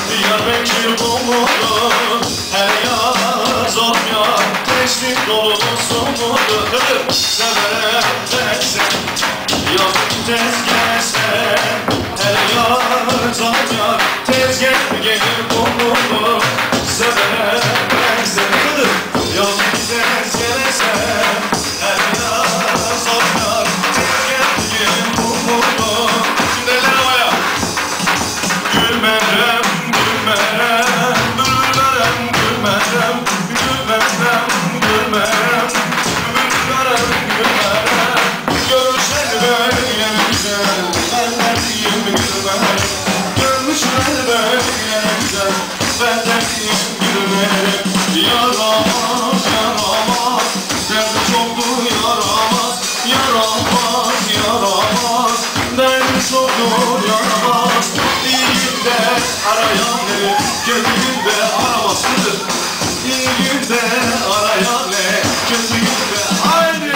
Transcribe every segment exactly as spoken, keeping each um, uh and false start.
Diyarbekir Kumru, her yaz on yaz, gençlik dolusu mudur? Kıdır, severek sen, yazık tez gelse, her yaz on yaz, tez gel, gel Kumru, severek sen. Kıdır, yazık tez gelse, her yaz on yaz, tez gel, gel Kumru. Şimdi eller havaya. Gülmerem, gülmerem, bülbülerem, gülmerem, gülmerem, gülmerem, bülbülerem, gülmerem. Görmüşler böyle güzel, ben de diyeyim gülmerem. Görmüşler böyle güzel, ben de diyeyim gülmerem. Yaramaz, yaramaz, derdi çoktur yaramaz. Yaramaz, yaramaz, derdi çoktur yaramaz. İyi günde arayan ne, kötü günde aramaz. İyi günde arayan ne, kötü günde. Haydi.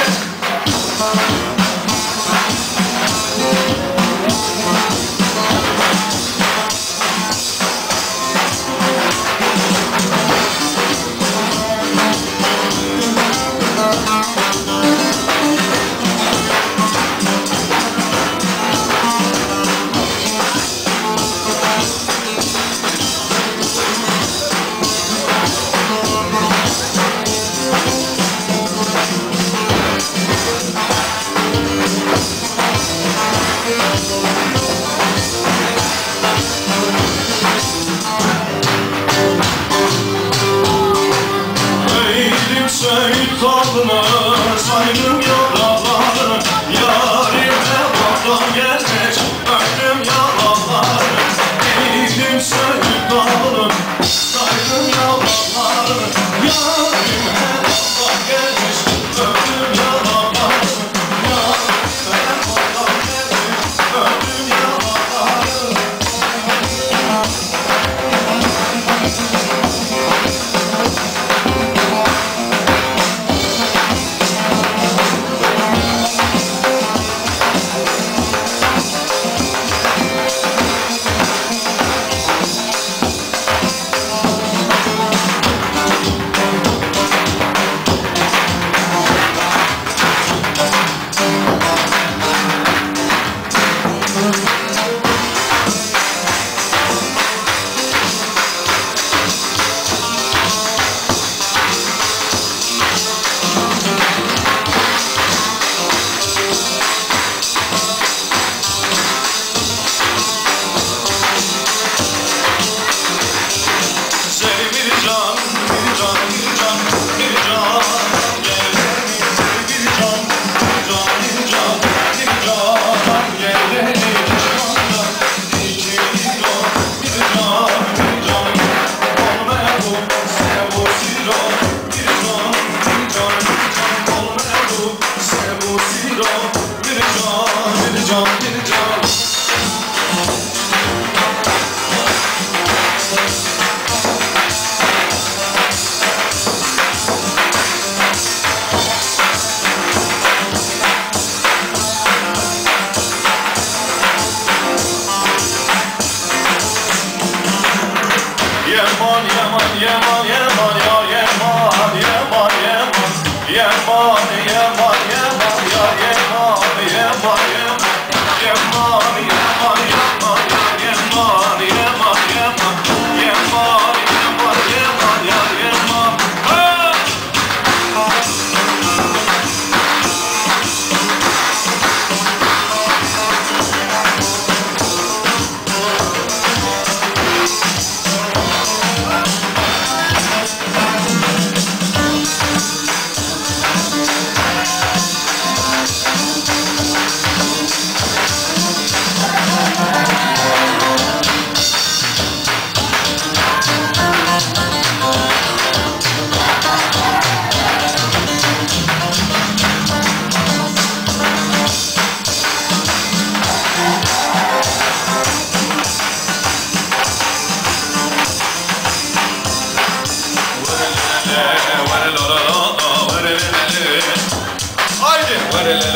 Haydi. Haydi.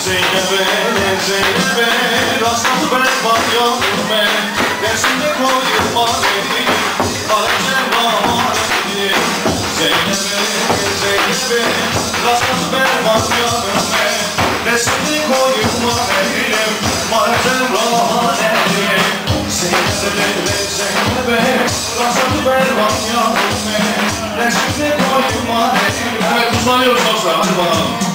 Zeynebe, Zeynebe, rastladı berban yanıme, Dersimde koyuma elini, Arapçe bahane. Zeynebe, Zeynebe, rastladı berban yanıme, Dersimde koyuma elini, Arapçe bahane. Zeynebe, Zeynebe, rastladı berban yanıme, Dersimde koyuma elini. Evet, hızlanıyoruz dostlar, hadi bakalım.